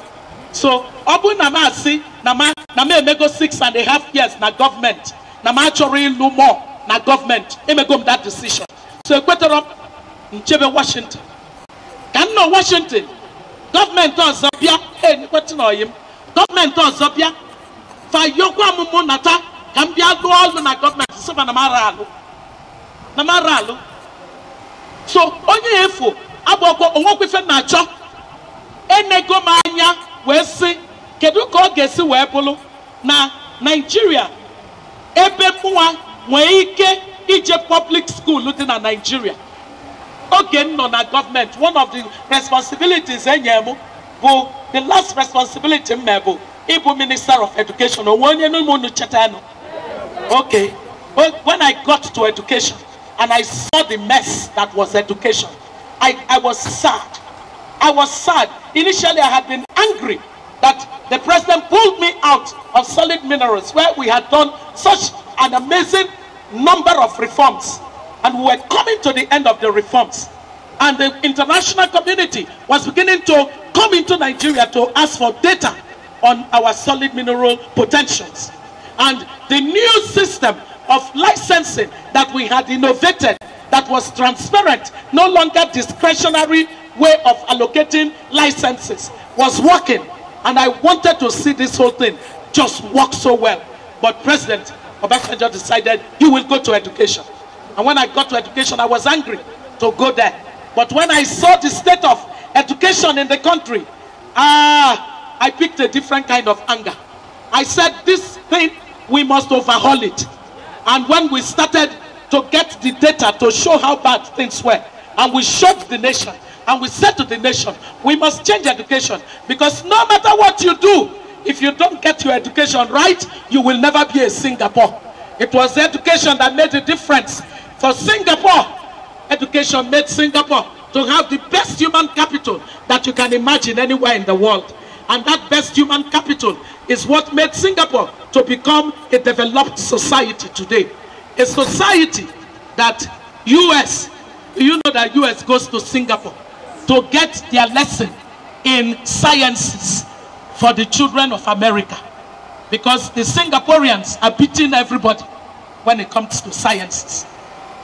So ọ bụrụ na m asị na m emego 6.5 years na gọọmenti na m achọrọ ịlụ more na gọọmenti, emego m that decision. So ekwetọrọ m nchebe Washington. Ka m nọ Washington, gọọmenti ọzọ bịa ekwetị na oyi m, gọọmenti ọzọ bịa fayọkwa m mụ nata ka m bịa lụọ ọlụ na gọọmenti sịba na m ara alụ, na m ara alụ. So onye efu agbọkọ onwekwa ife na-achọ. Enego m anya wee sị kedu ka ọ ga-esi wee bụrụ na Nigeria ebe mụnwa nwee ike ije public school dị na Nigeria. Oge m nọ na gọọmenti, one of the responsibilities enye m bụ the last responsibility m bụ ịbụ minister of education. Onwe onye n'ime unu cheta nụ? Okay, when I got to education and I saw the mess that was education, I was sad. I was sad. Initially, I had been angry that the president pulled me out of solid minerals where we had done such an amazing number of reforms, and we were coming to the end of the reforms. And the international community was beginning to come into Nigeria to ask for data on our solid mineral potentials. And the new system of licensing that we had innovated, that was transparent, no longer discretionary way of allocating licenses, was working. And I wanted to see this whole thing just work so well. But President Obasanjo decided he will go to education. And when I got to education, I was angry to go there. But when I saw the state of education in the country, I picked a different kind of anger. I said, this thing, we must overhaul it. And when we started to get the data to show how bad things were, and we showed the nation, and we said to the nation, we must change education, because no matter what you do, if you don't get your education right, you will never be a Singapore. It was education that made the difference for Singapore. Education made Singapore to have the best human capital that you can imagine anywhere in the world. And that best human capital is what made Singapore to become a developed society today. A society that US, you know that US goes to Singapore to get their lesson in sciences for the children of America. Because the Singaporeans are beating everybody when it comes to sciences.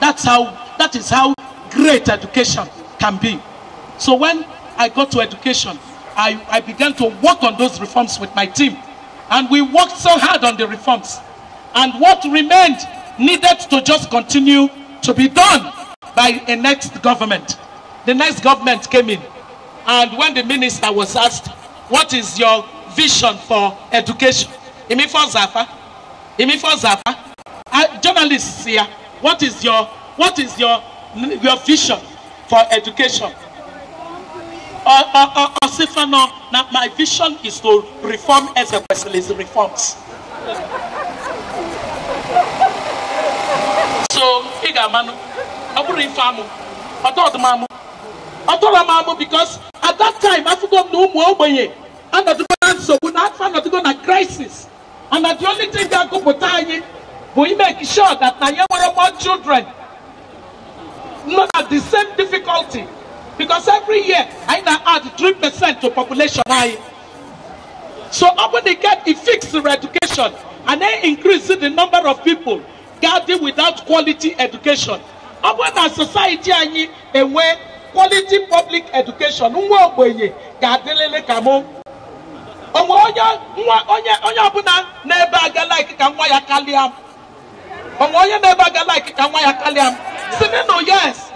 That is how great education can be. So when I got to education, I began to work on those reforms with my team. And we worked so hard on the reforms. And what remained needed to just continue to be done by a next government. The next government came in. And when the minister was asked, what is your vision for education? Journalists here, what is your vision for education? Now my vision is to reform as a specialist reforms. So, because at that time, I forgot no more and the crisis. And that the only thing that go put we make sure that now more children not at the same difficulty. Because every year I now add 3% to population. So when they get a fixed education and they increase the number of people gathered without quality education. When a society a way quality public education, yes.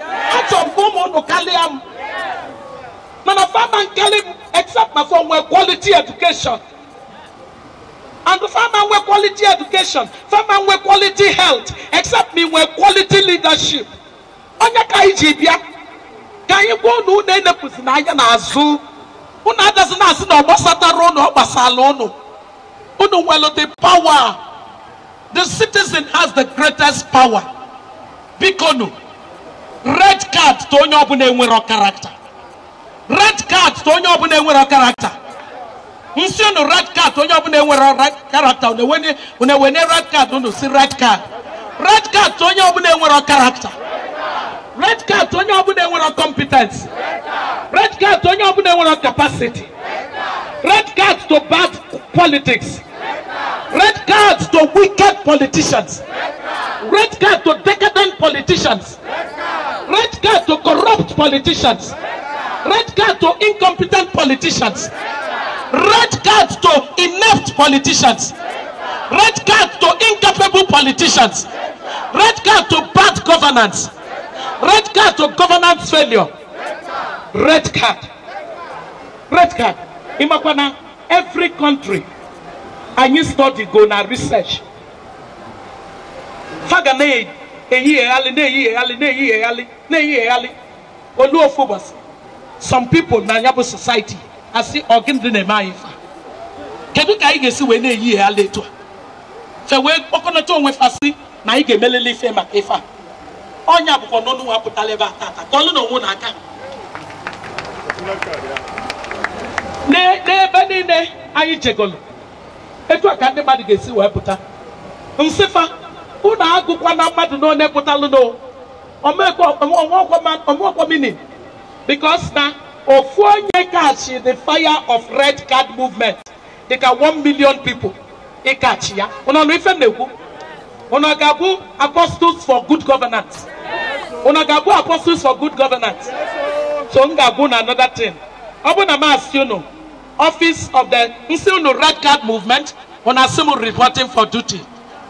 Except my form quality education. And the farmer wear quality education, farmer wear quality health, except me wear quality leadership. Onye ka iji bịa ka anyị gwa unu unu enepụzi n'anya n'azụ unu adazi na-asị na ọ gbasatara unu ọ gbasala unu. Unu nwere the power. The citizen has the greatest power. Bikonu, red card to onye ọbụla enwero character. Red card to onye ọbụla enwero character. Nsi unu red card onye ọbụla enwero character, unu ewene red card unu si red card. Red card to onye ọbụla enwero character. Red card to onye ọbụla enwero competence. Red card to onye ọbụla enwero capacity. Red card to bad politics. Red card to wicked politicians. Red card to decadent politicians. Red card to corrupt politicians. Red card to incompetent politicians. Red card to inept politicians. Red card to incapable politicians. Red card to bad governance. Red card to governance failure. Red card. Red card. Imakwana, every country, and study go na research. Faga na some people na yabu society asi ogindi na eme anyị fa. Kedu ka anyị ga-esi wee na-eyi eghalị etu a? Fe wee kpọkọnata onwe fa si na anyị ga-emelele ife maka ife a. Ọnya bụkwa n'ọnụ nwa pụtara ebe a tata ka ọlụ na onwe na aka. N'ebe niile anyị jegolu etu a ka ndị mmadụ ga-esi wee pụta. Nsịfa unu agụkwa na mmadụ n'one pụtalụ n'o omekwa mini Because na ofu onye catch the fire of red card movement dịka 1 million people ịkachi ya. Unu nụ ife m na-ekwu? Unu ga-abụ apostles for good governance. Unu ga-abụ apostles for good governance. So m ga-agwụ na another thing. Ọ bụ na m asị unu office of the nsị unu red card movement, unu asị m reporting for duty.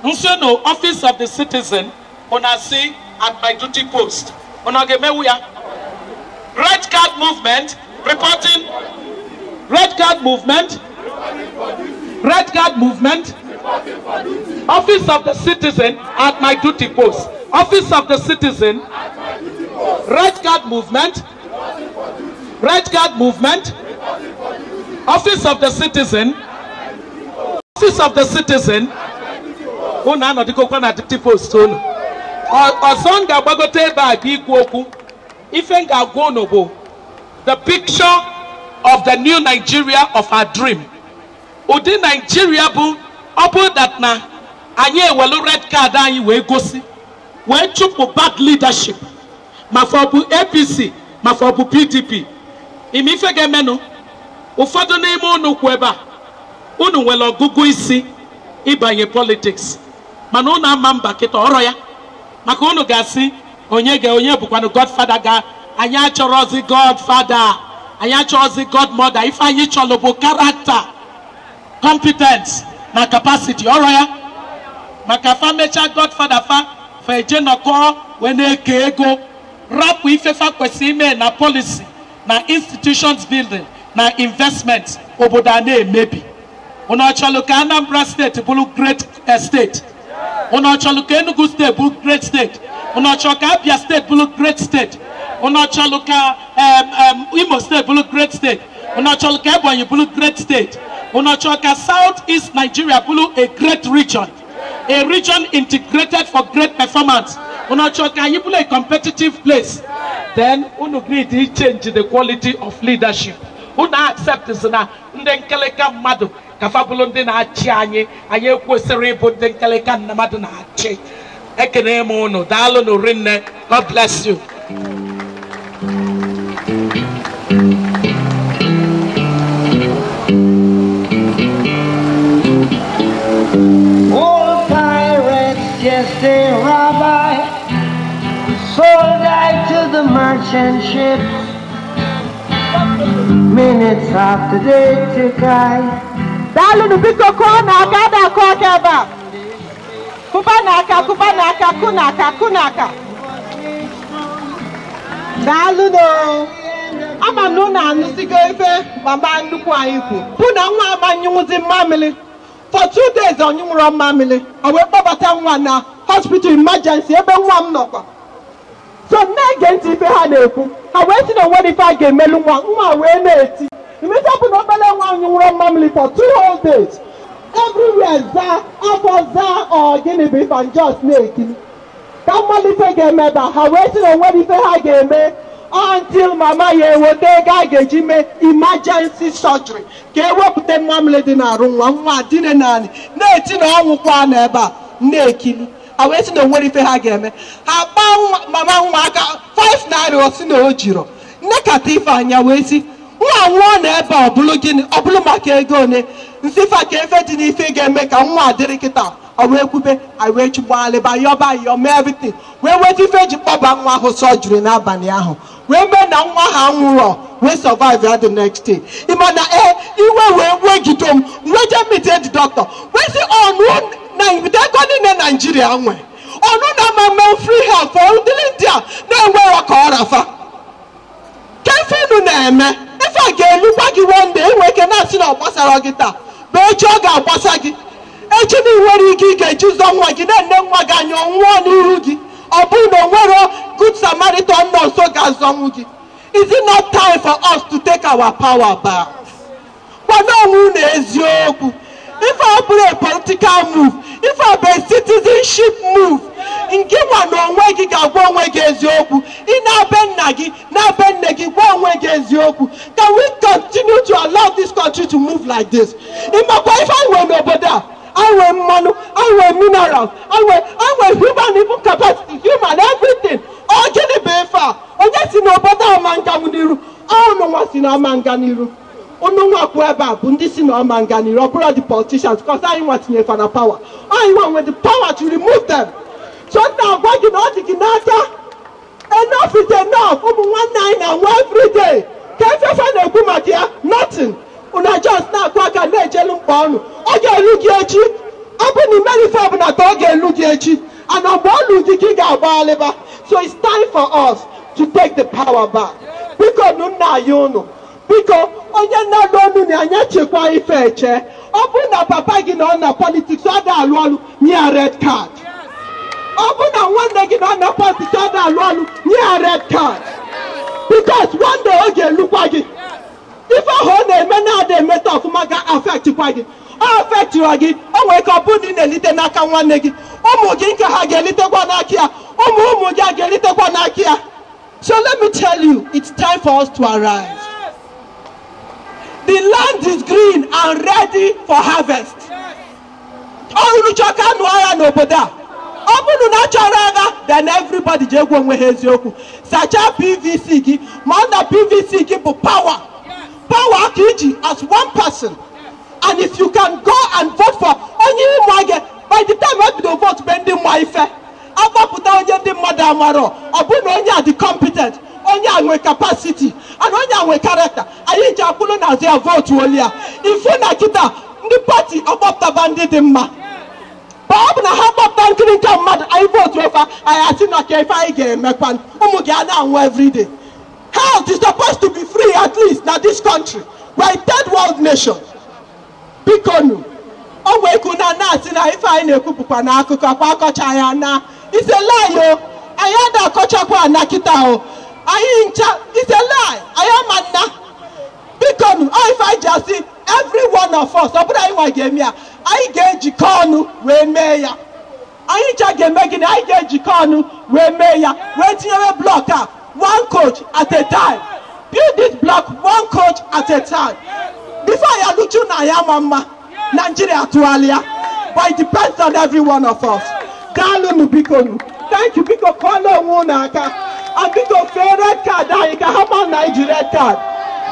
Nsị unu office of the citizen, unu asị at my duty post. Unu ga-emewu ya? Red card movement, reporting. Red card movement. Red card movement. Office of the citizen at my duty post. Office of the citizen. Red card movement. Red card movement. Office of the citizen. Office of the citizen. Unu anọdịkokwa na duty post unu. Ọzọ m ga-agbagote ebe a bụ ikwu okwu. Ife m ga-agwa unu bụ the picture of the new Nigeria of our dream. Ụdị Nigeria bụ ọ bụ that na anyị ewelu red card anyị wee gosi wee chụpụ bad leadership, ma ọ bụ APC ma ọ bụ PDP. Ime ife ga-emenụ, ụfọdụ n'ime unu kwu ebe a, unu nwere ọgụgụ isi ịbanye politics, mana unu ama mba kịta ọrọ ya, maka unu ga-asị onye ga onye bụkwanụ godfather ga anyị achọrọzi godfather, anyị achọrọzi godmother. Ife anyị chọrọ bụ character, competence na capacity. Ọrọ ya, maka fa mechaa godfather fa fa eje nọkọ wee na-eke ego, rapụ ife fa kwesịrị ime na policy na institutions building na investment, obodo a na-emebi. Unu ọchọlụ ka Anambra steeti bụrụ great state? Unu ọchọlụ ka Enugu steeti bụrụ great state? Unu ọchọlụ ka Abia steeti bụrụ great state? Unu ọchọlụ ka Imo steeti bụrụ great state? Unu ọchọlụ ka Ebonyi bụrụ great state? Unu ọchọlụ ka South East Nigeria bụrụ a great region, a region integrated for great performance? Unu ọchọlụ ka anyị bụrụ a competitive place? Then unu need to change the quality of leadership. Unu accept na ndị nkeleka mmadụ ka fa bụrụ ndị na-achị anyị. Anyị ekwesịrị ịbụ ndị nkeleka mmadụ na-achị. Ekene m unu, daalụ rinne. God bless you. Old pirates, yes, they rob I, sold I to the merchant ships. Minutes after they took I. Daalụ, biko kụọ n'aka, ada akụ aka ebe a. Kụba n'aka, kụba n'aka, kụ n'aka, kụ n'aka. Daalụ no. Ama m na unu anụsigo ife mama nnukwu anyị kwu. Bụ na nwa amanyụnwụzi mmamịrị. For 2 days ọ nyụnwụrọ mmamịrị. O wee kpọbata nwa na hospital emergency ebe nwa m nọkwa. So na-ege ntị ife ha na-ekwu. Ha wee sị na onwere ife a ga-emelu nwa, nwa wee na-eti. Imecha bụ na obere nwa nyụnwụrọ mmamịrị for 2 whole days. Everywhere zaa, afọ zaa, ọ gịnị bụ ife just na-ekiri. Ka mmalite ga-eme ebe a, ha wee sị na onwere ife ha ga-eme until mama ya eweta ego a ga-eji mee emergency surgery ka ewepụta mmamịrị dị n'arụ nwa, nwa dine naanị na-eti na ọnwụkwa n'ebe a na-ekiri. Ha wee sị na onwere ife ha ga-eme. Ha kpaa mama nwa aka 5 naira, o si na o jiro. Nnekata ife anya wee sị nwa nwụọ na ebe a, ọ bụrụ gịnị? Ọ bụrụ maka ego one? Nsị fa ka efe dị n'ife ga-eme ka nwa adịrị kịta. Ọ wee kwube, anyị wee chụgbalịba yọba yọ mee everything, wee weta ife eji kpọba nwa ahụ surgery n'abalị ahụ, wee mee na nwa ha nwụrọ, wee survive ya the next day. Ịma na ee iwe wee wegide m, wee jee meet the doctor, wee sị ọnụ na ego niile Naijiria nwe ọnụ na ama mee free health for ndị ndị a na-enwerọ ka ọ rafa. Ka ife unu na-eme ife a ga-elukwa gị one day, enwe ike na-asị na ọ gbasara gị taa, bụ echi ọ ga-agbasa gị. Echi na ị nwere ike ị ga-eji zọ nwa gị na-ene nwa gị anya ọ nwụọ n'ihu gị, ọ bụrụ na o nwere good Samaritan nọ nso ga-azọnwụ gị. Is it not time for us to take our power back? Kwado onwe unu eziokwu. Ife ọ bụrụ a political move, ife ọ bụ a citizenship move. Nke nwa na onwe gị ga-agwa onwe gị eziokwu. Ị na-abe nna gị, na-abe nne gị, gwa onwe gị eziokwu. Can we continue to allow this country to move like this? Ịmakwa ife anyị nwere n'obodo a, anyị nwere mmanụ, anyị nwere minerals, anyị nwere human even capacity, human everything. Ọ gịnị bụ ife a? Onye si n'obodo ọma nga n'iru, ọnụ nwa si n'ọma nga n'iru. Unu nwa kwụ ebe a bụ ndị si n'ọma nga n'iru, ọ bụrụ the politicians, because anyị nwa tinye fa na power. Anyị nwa nwere the power to remove them. So nna agwa gị na ọ dị gị n'aka. Enough is enough. Ụmụ nwanne anyị na-anwụ every day. Ka efefe na-ekwu maka ya, nothing. Unu just na-akụ aka na-ejelu mkpa ọnụ. Ọ ga-elu gị echi. Ọ bụ na imerife ọbụla ka ọ ga-elu gị echi. And mgbe ọ lu gị ka ị ga-agba. So it's time for us to take the power back. Biko nụ nna anyị unu. Biko onye na-alụ ọnụ na anya chekwa ife eche. Ọ bụ na papa gị nọ na politics ọ da-alụ ọlụ, nye ya red card. Ọ bụ na nwanne gị nọ na politics ọ da-alụ ọlụ, nye ya red card. Because one day ọ ga-elukwa gị. Ife ahụ ọ na-eme na-ada emeta ọfụma ga-affectkwa gị. Ọ affectịrị gị, o nwere ka ọ bụrụ na ị na-elite n'aka nwanne gị. Ụmụ gị nke ha ga-elitekwa n'aka ya. Ụmụ ụmụ gị a ga-elitekwa n'aka ya. So let me tell you, it's time for us to arise. The land is green and ready for harvest. Ọ chọrọ ka anụ agha n'obodo a. Ọ bụrụ na achọrọ agha, then everybody ji egwu onwe ha eziokwu. Sachaa PVC gị, ma ọ na PVC gị bụ power. Power ka iji as one person. And if you can go and vote for onye ịma gị, by the time ebido vote be ndị mma ife. Agbapụta onye ndị mmadụ amarọ, ọ bụ na onye a dị competent, onye a nwe capacity, and onye a nwe character, anyị ji akwụrụ n'azụ ya vote oli ya. Ifu na kịta ndị party ọgbapụtaba ndị dị mma. Ma ọ bụ na ha gbapụta nkiri nke mmadụ, anyị vote efa, anyị asị na ka ife anyị ga-emekwa ụmụ gị a na-anwụ everyday. Health is supposed to be free, at least na this country. We are a third world nation. Biko nu, o nwee ikwu na na-asị na ife anyị na-ekwu bụkwa na akụkọ kwa akọcha ya na. It's a lie o. Anyị ada akọchakwa na kịta o. Anyị ncha, it's a lie. Anyị ama nna. Biko nu, ọ ife anyị ji asị every one of us, ọ bụrụ anyị nwa ga-eme ya, anyị ga-ejikọ ọnụ wee mee ya. Anyị ncha ga-eme gịnị? Anyị ga-ejikọ ọnụ wee mee ya, wee tinyewe block a one coach at a time. Build this block one coach at a time. Before ya luchu na ya ma mma, Nigeria tụgharịa. But it depends on every one of us. Daalụnụ, biko nu. Thank you. Biko kọọla onwe unu aka. And biko fee red card anyị ka ha ma na anyị ji red card.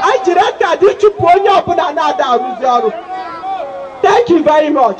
Anyị ji red card ịchụpụ onye ọbụla na-ada arụzi ọrụ. Thank you very much.